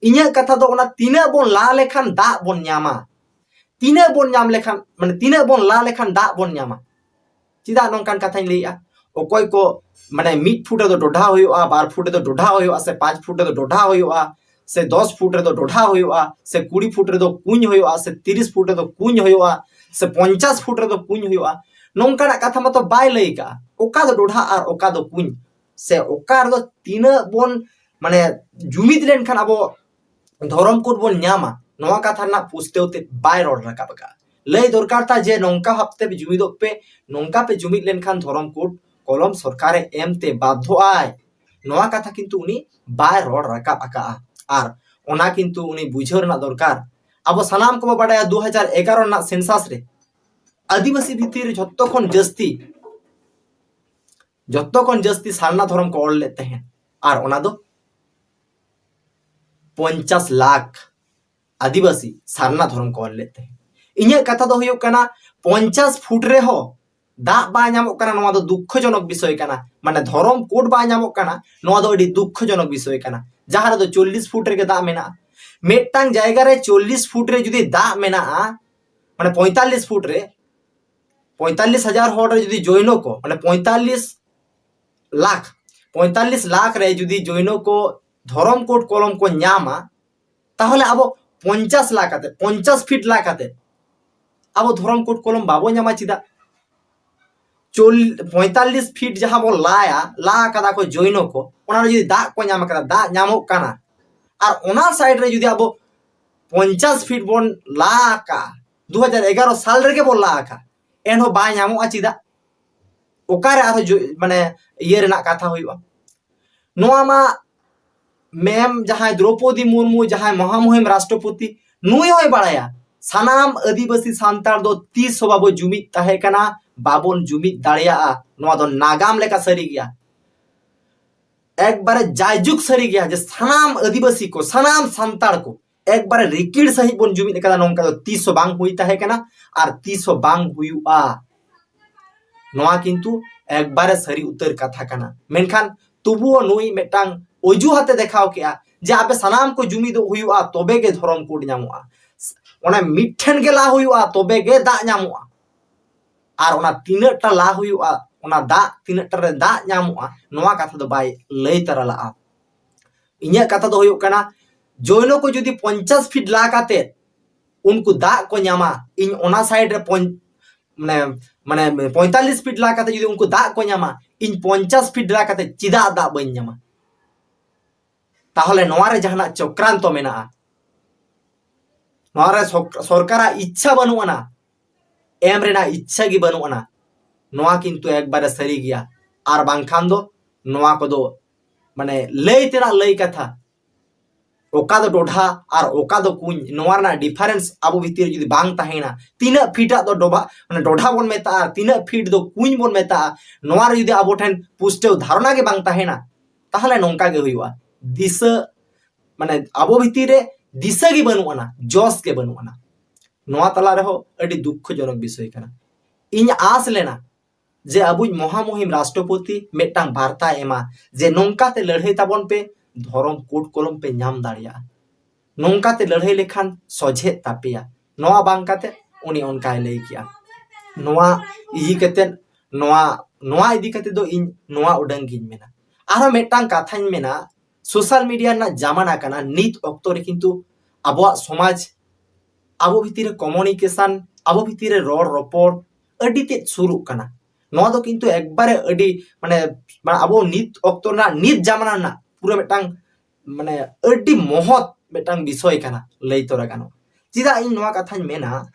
ᱤᱧᱟᱹᱜ ᱠᱟᱛᱷᱟ ᱫᱚ ᱚᱱᱟ ᱛᱤᱱᱟᱹᱜ ᱵᱚᱱ ᱞᱟ ᱞᱮᱠᱷᱟᱱ ᱫᱟᱜ ᱵᱚᱱ ᱧᱟᱢᱟ, ᱛᱤᱱᱟᱹᱜ ᱵᱚᱱ ᱧᱟᱢ ᱞᱮᱠᱷᱟᱱ, ᱢᱟᱱᱮ ᱛᱤᱱᱟᱹᱜ ᱵᱚᱱ ᱞᱟ ᱞᱮᱠᱷᱟᱱ ᱫᱟᱜ ᱵᱚᱱ ᱧᱟᱢᱟ᱾ ᱪᱮᱫᱟᱜ ᱱᱚᱝᱠᱟᱱ ᱠᱟᱛᱷᱟᱧ ᱞᱟᱹᱭᱮᱜᱼᱟ? ᱚᱠᱚᱭ ᱠᱚ ᱢᱟᱱᱮ ᱢᱤᱫ ᱯᱷᱩᱴ ᱨᱮᱫᱚ ᱰᱚᱰᱷᱟ ᱦᱩᱭᱩᱜᱼᱟ, ᱵᱟᱨ ᱯᱷᱩᱴ ᱨᱮᱫᱚ ᱰᱚᱰᱷᱟ ᱦᱩᱭᱩᱜᱼᱟ, ᱥᱮ ᱯᱟᱸᱪ ᱯᱷᱩᱴ ᱨᱮᱫᱚ ᱰᱚᱰᱷᱟ ᱦᱩᱭᱩᱜᱼᱟ, ᱥᱮ ᱫᱚᱥ ᱯᱷᱩᱴ ᱨᱮᱫᱚ ᱰᱚᱰᱷᱟ ᱦᱩᱭᱩᱜᱼᱟ, ᱥᱮ ᱠᱩᱲᱤ ᱯᱷᱩᱴ ᱨᱮᱫᱚ ᱠᱩᱧ ᱦᱩᱭᱩᱜᱼᱟ, ᱥᱮ ᱛᱤᱨᱤᱥ ᱯᱷᱩᱴ ᱨᱮᱫᱚ ᱠᱩᱧ ᱦᱩᱭᱩᱜᱼᱟ, ᱥᱮ ᱯᱚᱧᱪᱟᱥ ᱯᱷᱩᱴ ᱨᱮᱫᱚ ᱠᱩᱧ ᱦᱩᱭᱩᱜᱼᱟ, ᱱᱚᱝᱠᱟᱱᱟᱜ ᱠᱟᱛᱷᱟ ᱢᱟᱛᱚ ᱵᱟᱭ ᱞᱟᱹᱭ ᱠᱟᱜᱼᱟ᱾ ᱚᱠᱟ ᱫᱚ ᱰᱚᱰᱷᱟ ᱟᱨ ᱚᱠᱟ ᱫᱚ ᱠᱩᱧ, ᱥᱮ ᱚᱠᱟ ᱨᱮᱫᱚ ᱛᱤᱱᱟᱹᱜ ᱵᱚᱱ ᱢᱟᱱᱮ ᱡᱩᱢᱤᱫ ᱞᱮᱱᱠᱷᱟᱱ ᱟᱵᱚ ᱫᱷᱚᱨᱚᱢ ᱠᱳᱰ ᱵᱚᱱ ᱧᱟᱢᱟ, ᱱᱚᱣᱟ ᱠᱟᱛᱷᱟ ᱨᱮᱱᱟᱜ ᱯᱩᱥᱴᱟᱹᱣ ᱛᱮ ᱵᱟᱭ ᱨᱚᱲ ᱨᱟᱠᱟᱵ ᱟᱠᱟᱫᱼᱟ᱾ ᱞᱟᱹᱭ ᱫᱚᱨᱠᱟᱨ ᱛᱟᱭ ᱡᱮ ᱱᱚᱝᱠᱟ ᱵᱷᱟᱵᱛᱮ ᱡᱩᱢᱤᱫᱚᱜ ᱯᱮ, ᱱᱚᱝᱠᱟ ᱯᱮ ᱡᱩᱢᱤᱫ ᱞᱮᱱᱠᱷᱟᱱ ᱫᱷᱚᱨᱚᱢ ᱠᱳᱰ ᱠᱚᱞᱚᱢ ᱥᱚᱨᱠᱟᱨᱮ ᱮᱢ ᱛᱮ ᱵᱟᱫᱷᱚᱜᱼᱟᱭ᱾ ᱱᱚᱣᱟ ᱠᱟᱛᱷᱟ ᱠᱤᱱᱛᱩ ᱩᱱᱤ ᱵᱟᱭ ᱨᱚᱲ ᱨᱟᱠᱟᱵ ᱟᱠᱟᱫᱼᱟ᱾ ᱟᱨ ᱚᱱᱟ ᱠᱤᱱᱛᱩ ᱩᱱᱤ ᱵᱩᱡᱷᱟᱹᱣ ᱨᱮᱱᱟᱜ ᱫᱚᱨᱠᱟᱨ᱾ ᱟᱵᱚ ᱥᱟᱱᱟᱢ ᱠᱚᱵᱚ ᱵᱟᱰᱟᱭᱟ ᱫᱩ ᱦᱟᱡᱟᱨ ᱮᱜᱟᱨᱚ ᱨᱮᱱᱟᱜ ᱥᱮᱱᱥᱟᱥ ᱨᱮ ᱟᱹᱫᱤᱵᱟᱹᱥᱤ ᱵᱷᱤᱛᱤᱨ ᱨᱮ ᱡᱷᱚᱛᱚ ᱠᱷᱚᱱ ᱡᱟᱹᱥᱛᱤ, ᱡᱷᱚᱛᱚ ᱠᱷᱚᱱ ᱡᱟᱹᱥᱛᱤ ᱥᱟᱨᱱᱟ ᱫᱷᱚᱨᱚᱢ ᱠᱚ ᱚᱞ ᱞᱮᱫ ᱛᱟᱦᱮᱸᱫ, ᱟᱨ ᱚᱱᱟ ᱫᱚ ᱯᱚᱧᱪᱟᱥ ᱞᱟᱠᱷ ᱟᱹᱫᱤᱵᱟᱹᱥᱤ ᱥᱟᱨᱱᱟ ᱫᱷᱚᱨᱚᱢ ᱠᱚ ᱚᱞ ᱞᱮᱫ ᱛᱟᱦᱮᱸᱫ᱾ ᱤᱧᱟᱹᱜ ᱠᱟᱛᱷᱟ ᱫᱚ ᱦᱩᱭᱩᱜ ᱠᱟᱱᱟ, ᱯᱚᱧᱪᱟᱥ ᱯᱷᱩᱴ ᱨᱮᱦᱚᱸ ᱫᱟᱜ ᱵᱟᱭ ᱧᱟᱢᱚᱜ ᱠᱟᱱᱟ, ᱱᱚᱣᱟ ᱫᱚ ᱫᱩᱠᱠᱷᱚᱡᱚᱱᱚᱠ ᱵᱤᱥᱚᱭ ᱠᱟᱱᱟ᱾ ᱢᱟᱱᱮ ᱫᱷᱚᱨᱚᱢ ᱠᱳᱰ ᱵᱟᱭ ᱧᱟᱢᱚᱜ ᱠᱟᱱᱟ, ᱱᱚᱣᱟ ᱫᱚ ᱟᱹᱰᱤ ᱫᱩᱠᱠᱷᱚᱡᱚᱱᱚᱠ ᱵᱤᱥᱚᱭ ᱠᱟᱱᱟ᱾ ᱡᱟᱦᱟᱸ ᱨᱮᱫᱚ ᱪᱚᱞᱞᱤᱥ ᱯᱷᱩᱴ ᱨᱮᱜᱮ ᱫᱟᱜ ᱢᱮᱱᱟᱜᱼᱟ, ᱢᱤᱫᱴᱟᱝ ᱡᱟᱭᱜᱟ ᱨᱮ ᱪᱚᱞᱞᱤᱥ ᱯᱷᱩᱴ ᱨᱮ ᱡᱩᱫᱤ ᱫᱟᱜ ᱢᱮᱱᱟᱜᱼᱟ, ᱢᱟᱱᱮ ᱯᱚᱸᱭᱛᱟᱞᱞᱤᱥ ᱯᱷᱩᱴ ᱨᱮ ᱯᱚᱸᱭᱛᱟᱞᱞᱤᱥ ᱦᱟᱡᱟᱨ ᱦᱚᱲ ᱨᱮ ᱡᱩᱫᱤ ᱡᱳᱭᱱᱚ ᱠᱚ, ᱢᱟᱱᱮ ᱯᱚᱸᱭᱛᱟᱞᱞᱤᱥ ᱞᱟᱠᱷ, ᱯᱚᱸᱭᱛᱟᱞᱞᱤᱥ ᱞᱟᱠᱷ ᱨᱮ ᱡᱩᱫᱤ ᱡᱳᱭᱱᱚ ᱠᱚ ᱫᱷᱚᱨᱚᱢ ᱠᱳᱰ ᱠᱚᱞᱚᱢ ᱠᱚ ᱧᱟᱢᱟ, ᱛᱟᱦᱚᱞᱮ ᱟᱵᱚ ᱯᱚᱧᱪᱟᱥ ᱞᱟᱠᱷ ᱠᱟᱛᱮ, ᱯᱚᱧᱪᱟᱥ ᱯᱷᱤᱴ ᱞᱟ ᱠᱟᱛᱮ ᱟᱵᱚ ᱫᱷᱚᱨᱚᱢ ᱠᱳᱰ ᱠᱚᱞᱚᱢ ᱵᱟᱵᱚ ᱧᱟᱢᱟ ᱪᱮᱫᱟᱜ? ᱪᱚᱞ-, ᱯᱚᱸᱭᱛᱟᱞᱞᱤᱥ ᱯᱷᱤᱴ ᱡᱟᱦᱟᱸ ᱵᱚᱱ ᱞᱟᱭᱟ, ᱞᱟ ᱠᱟᱫᱟ ᱠᱚ ᱡᱳᱭᱱᱚ ᱠᱚ, ᱚᱱᱟ ᱨᱮ ᱡᱩᱫᱤ ᱫᱟᱜ ᱠᱚ ᱧᱟᱢ ᱠᱟᱫᱟ, ᱫᱟᱜ ᱧᱟᱢᱚᱜ ᱠᱟᱱᱟ, ᱟᱨ ᱚᱱᱟ ᱥᱟᱭᱤᱰ ᱨᱮ ᱡᱩᱫᱤ ᱟᱵᱚ ᱯᱚᱧᱪᱟᱥ ᱯᱷᱤᱴ ᱵᱚᱱ ᱞᱟ ᱟᱠᱟᱫᱼᱟ, ᱫᱩ ᱦᱟᱡᱟᱨ ᱮᱜᱟᱨᱚ ᱥᱟᱞ ᱨᱮᱜᱮ ᱵᱚᱱ ᱞᱟ ᱟᱠᱟᱫᱼᱟ, ᱮᱱᱦᱚᱸ ᱵᱟᱭ ᱧᱟᱢᱚᱜᱼᱟ ᱪᱮᱫᱟᱜ? ᱚᱠᱟᱨᱮ ᱟᱨᱦᱚᱸ ᱡᱚ-, ᱢᱟᱱᱮ ᱤᱭᱟᱹ ᱨᱮᱱᱟᱜ ᱠᱟᱛᱷᱟ ᱦᱩᱭᱩᱜᱼᱟ? ᱱᱚᱣᱟ ᱢᱟ ᱢᱮᱢ ᱡᱟᱦᱟᱸᱭ ᱫᱨᱚᱯᱚᱫᱤ ᱢᱩᱨᱢᱩ, ᱡᱟᱦᱟᱸᱭ ᱢᱚᱦᱟᱢᱩᱦᱤᱢ ᱨᱟᱥᱴᱨᱚᱯᱚᱛᱤ, ᱱᱩᱭ ᱦᱚᱸᱭ ᱵᱟᱲᱟᱭᱟ ᱥᱟᱱᱟᱢ ᱟᱹᱫᱤᱵᱟᱹᱥᱤ ᱥᱟᱱᱛᱟᱲ ᱫᱚ ᱛᱤᱥ ᱦᱚᱸ ᱵᱟᱵᱚ ᱡᱩᱢᱤᱫ ᱛᱟᱦᱮᱸ ᱠᱟᱱᱟ, ᱵᱟᱵᱚᱱ ᱡᱩᱢᱤᱫ ᱫᱟᱲᱮᱭᱟᱜᱼᱟ᱾ ᱱᱚᱣᱟ ᱫᱚ ᱱᱟᱜᱟᱢ ᱞᱮᱠᱟ ᱥᱟᱹᱨᱤ ᱜᱮᱭᱟ, ᱮᱠᱵᱟᱨᱮ ᱡᱟᱭᱡᱩᱜᱽ ᱥᱟᱹᱨᱤ ᱜᱮᱭᱟ ᱡᱮ ᱥᱟᱱᱟᱢ ᱟᱹᱫᱤᱵᱟᱹᱥᱤ ᱠᱚ, ᱥᱟᱱᱟᱢ ᱥᱟᱱᱛᱟᱲ ᱠᱚ ᱮᱠᱵᱟᱨᱮ ᱨᱤᱠᱤᱲ ᱥᱟᱺᱦᱤᱡ ᱵᱚᱱ ᱡᱩᱢᱤᱫ ᱟᱠᱟᱫᱟ, ᱱᱚᱝᱠᱟ ᱫᱚ ᱛᱤᱥ ᱦᱚᱸ ᱵᱟᱝ ᱦᱩᱭ ᱛᱟᱦᱮᱸ ᱠᱟᱱᱟ ᱟᱨ ᱛᱤᱥ ᱦᱚᱸ ᱵᱟᱝ ᱦᱩᱭᱩᱜᱼᱟ᱾ ᱱᱚᱣᱟ ᱠᱤᱱᱛᱩ ᱮᱠᱵᱟᱨᱮ ᱥᱟᱹᱨᱤ ᱩᱛᱟᱹᱨ ᱠᱟᱛᱷᱟ ᱠᱟᱱᱟ᱾ ᱢᱮᱱᱠᱷᱟᱱ ᱛᱚᱵᱩᱣᱳ ᱱᱩᱭ ᱢᱤᱫᱴᱟᱝ ᱚᱡᱩᱦᱟᱛᱮ ᱫᱮᱠᱷᱟᱣ ᱠᱮᱜᱼᱟ ᱡᱮ ᱟᱯᱮ ᱥᱟᱱᱟᱢ ᱠᱚ ᱡᱩᱢᱤᱫᱚᱜ ᱦᱩᱭᱩᱜᱼᱟ, ᱛᱚᱵᱮ ᱜᱮ ᱫᱷᱚᱨᱚᱢ ᱠᱳᱰ ᱧᱟᱢᱚᱜᱼᱟ, ᱚᱱᱟ ᱢᱤᱫᱴᱷᱮᱱ ᱜᱮ ᱞᱟ ᱦᱩᱭᱩᱜᱼᱟ, ᱛᱚᱵᱮ ᱜᱮ ᱫᱟᱜ ᱧᱟᱢᱚᱜᱼᱟ᱾ ᱟᱨ ᱚᱱᱟ ᱛᱤᱱᱟᱹᱜ ᱴᱟ ᱞᱟ ᱦᱩᱭᱩᱜᱼᱟ, ᱚᱱᱟ ᱫᱟᱜ ᱛᱤᱱᱟᱹᱜ ᱴᱟ ᱨᱮ ᱫᱟᱜ ᱧᱟᱢᱚᱜᱼᱟ, ᱱᱚᱣᱟ ᱠᱟᱛᱷᱟ ᱫᱚ ᱵᱟᱭ ᱞᱟᱹᱭ ᱛᱟᱨᱟ ᱞᱟᱜᱼᱟ᱾ ᱤᱧᱟᱹᱜ ᱠᱟᱛᱷᱟ ᱫᱚ ᱦᱩᱭᱩᱜ ᱠᱟᱱᱟ, ᱡᱳᱭᱱᱚ ᱠᱚ ᱡᱩᱫᱤ ᱯᱚᱧᱪᱟᱥ ᱯᱷᱤᱴ ᱞᱟ ᱠᱟᱛᱮ ᱩᱱᱠᱩ ᱫᱟᱜ ᱠᱚ ᱧᱟᱢᱟ, ᱤᱧ ᱚᱱᱟ ᱥᱟᱭᱤᱰ ᱨᱮ ᱯᱚᱧ-, ᱢᱟᱱᱮ, ᱢᱟᱱᱮ ᱯᱚᱸᱭᱛᱟᱞᱞᱤᱥ ᱯᱷᱤᱴ ᱞᱟ ᱠᱟᱛᱮ ᱡᱩᱫᱤ ᱩᱱᱠᱩ ᱫᱟᱜ ᱠᱚ ᱧᱟᱢᱟ, ᱤᱧ ᱯᱚᱧᱪᱟᱥ ᱯᱷᱤᱴ ᱞᱟ ᱠᱟᱛᱮ ᱪᱮᱫᱟᱜ ᱫᱟᱜ ᱵᱟᱹᱧ ᱧᱟᱢᱟ? ᱛᱟᱦᱚᱞᱮ ᱱᱚᱣᱟ ᱨᱮ ᱡᱟᱦᱟᱱᱟᱜ ᱪᱚᱠᱨᱟᱱᱛᱚ ᱢᱮᱱᱟᱜᱼᱟ᱾ ᱱᱚᱣᱟ ᱨᱮ ᱥᱚᱨ-, ᱥᱚᱨᱠᱟᱨᱟᱜ ᱤᱪᱪᱷᱟ ᱵᱟᱹᱱᱩᱜ ᱟᱱᱟ, ᱮᱢ ᱨᱮᱱᱟᱜ ᱤᱪᱪᱷᱟ ᱜᱮ ᱵᱟᱹᱱᱩᱜ ᱟᱱᱟ᱾ ᱱᱚᱣᱟ ᱠᱤᱱᱛᱩ ᱮᱠᱵᱟᱨᱮ ᱥᱟᱹᱨᱤ ᱜᱮᱭᱟ᱾ ᱟᱨ ᱵᱟᱝᱠᱷᱟᱱ ᱫᱚ ᱱᱚᱣᱟ ᱠᱚᱫᱚ ᱢᱟᱱᱮ ᱞᱟᱹᱭ ᱛᱮᱱᱟᱜ ᱞᱟᱹᱭ ᱠᱟᱛᱷᱟ, ᱚᱠᱟ ᱫᱚ ᱰᱚᱰᱷᱟ ᱟᱨ ᱚᱠᱟ ᱫᱚ ᱠᱩᱧ, ᱱᱚᱣᱟ ᱨᱮᱱᱟᱜ ᱰᱤᱯᱷᱟᱨᱮᱱᱥ ᱟᱵᱚ ᱵᱷᱤᱛᱤᱨ ᱨᱮ ᱡᱩᱫᱤ ᱵᱟᱝ ᱛᱟᱦᱮᱸᱱᱟ, ᱛᱤᱱᱟᱹᱜ ᱯᱷᱤᱴᱟᱜ ᱫᱚ ᱰᱚᱵᱷᱟ, ᱢᱟᱱᱮ ᱰᱚᱰᱷᱟ ᱵᱚᱱ ᱢᱮᱛᱟᱜᱼᱟ, ᱛᱤᱱᱟᱹᱜ ᱯᱷᱤᱴ ᱫᱚ ᱠᱩᱧ ᱵᱚᱱ ᱢᱮᱛᱟᱜᱼᱟ, ᱱᱚᱣᱟ ᱨᱮ ᱡᱩᱫᱤ ᱟᱵᱚ ᱴᱷᱮᱱ ᱯᱩᱥᱴᱟᱹᱣ ᱫᱷᱟᱨᱚᱱᱟ ᱜᱮ ᱵᱟᱝ ᱛᱟᱦᱮᱸᱱᱟ, ᱛᱟᱦᱚᱞᱮ ᱱᱚᱝᱠᱟ ᱜᱮ ᱦᱩᱭᱩᱜᱼᱟ᱾ ᱫᱤᱥᱟᱹ, ᱢᱟᱱᱮ ᱟᱵᱚ ᱵᱷᱤᱛᱤᱨ ᱨᱮ ᱫᱤᱥᱟᱹ ᱜᱮ ᱵᱟᱹᱱᱩᱜ ᱟᱱᱟ, ᱡᱚᱥ ᱜᱮ ᱵᱟᱹᱱᱩᱜ ᱟᱱᱟ᱾ ᱱᱚᱣᱟ ᱛᱟᱞᱟ ᱨᱮᱦᱚᱸ ᱟᱹᱰᱤ ᱫᱩᱠᱠᱷᱚᱡᱚᱱᱚᱠ ᱵᱤᱥᱚᱭ ᱠᱟᱱᱟ᱾ ᱤᱧ ᱟᱸᱥ ᱞᱮᱱᱟ ᱡᱮ ᱟᱵᱚᱭᱤᱡ ᱢᱚᱦᱟᱢᱩᱦᱤᱢ ᱨᱟᱥᱴᱨᱚᱯᱚᱛᱤ ᱢᱤᱫᱴᱟᱝ ᱵᱟᱨᱛᱟᱭ ᱮᱢᱟ ᱡᱮ ᱱᱚᱝᱠᱟᱛᱮ ᱞᱟᱹᱲᱦᱟᱹᱭ ᱛᱟᱵᱚᱱ ᱯᱮ, ᱫᱷᱚᱨᱚᱢ ᱠᱳᱰ ᱠᱚᱞᱚᱢ ᱯᱮ ᱧᱟᱢ ᱫᱟᱲᱮᱭᱟᱜᱼᱟ, ᱱᱚᱝᱠᱟᱛᱮ ᱞᱟᱹᱲᱦᱟᱹᱭ ᱞᱮᱠᱷᱟᱱ ᱥᱚᱡᱷᱮᱜ ᱛᱟᱯᱮᱭᱟ, ᱱᱚᱣᱟ ᱵᱟᱝ ᱠᱟᱛᱮ ᱩᱱᱤ ᱚᱱᱠᱟᱭ ᱞᱟᱹᱭ ᱠᱮᱜᱼᱟ᱾ ᱱᱚᱣᱟ ᱤᱫᱤ ᱠᱟᱛᱮ ᱱᱚᱣᱟ ᱱᱚᱣᱟ ᱤᱫᱤ ᱠᱟᱛᱮ ᱫᱚ ᱤᱧ ᱱᱚᱣᱟ ᱩᱰᱟᱹᱝ ᱜᱤᱧ ᱢᱮᱱᱟ᱾ ᱟᱨᱦᱚᱸ ᱢᱤᱫᱴᱟᱝ ᱠᱟᱛᱷᱟᱧ ᱢᱮᱱᱟ, ᱥᱳᱥᱟᱞ ᱢᱤᱰᱤᱭᱟ ᱨᱮᱱᱟᱜ ᱡᱟᱢᱟᱱᱟ ᱠᱟᱱᱟ᱾ ᱱᱤᱛ ᱚᱠᱛᱚ ᱨᱮ ᱠᱤᱱᱛᱩ ᱟᱵᱚᱣᱟᱜ ᱥᱚᱢᱟᱡᱽ, ᱟᱵᱚ ᱵᱷᱤᱛᱤᱨ ᱨᱮ ᱠᱚᱢᱩᱱᱤᱠᱮᱥᱚᱱ, ᱟᱵᱚ ᱵᱷᱤᱛᱤᱨ ᱨᱮ ᱨᱚᱲ ᱨᱚᱯᱚᱲ ᱟᱹᱰᱤ ᱛᱮᱫ ᱥᱩᱨᱩᱜ ᱠᱟᱱᱟ᱾ ᱱᱚᱣᱟ ᱫᱚ ᱠᱤᱱᱛᱩ ᱮᱠᱵᱟᱨᱮ ᱟᱹᱰᱤ ᱢᱟᱱᱮ ᱢᱟᱱᱮ ᱟᱵᱚ ᱱᱤᱛ ᱚᱠᱛᱚ ᱨᱮᱱᱟᱜ, ᱱᱤᱛ ᱡᱟᱢᱟᱱᱟ ᱨᱮᱱᱟᱜ ᱯᱩᱨᱟᱹ ᱢᱤᱫᱴᱟᱝ ᱢᱟᱱᱮ ᱟᱹᱰᱤ ᱢᱚᱦᱚᱛ ᱢᱤᱫᱴᱟᱝ ᱵᱤᱥᱚᱭ ᱠᱟᱱᱟ ᱞᱟᱹᱭ ᱛᱚᱨᱟ ᱜᱟᱱᱚᱜᱼᱟ᱾ ᱪᱮᱫᱟᱜ ᱤᱧ ᱱᱚᱣᱟ ᱠᱟᱛᱷᱟᱧ ᱢᱮᱱᱟ,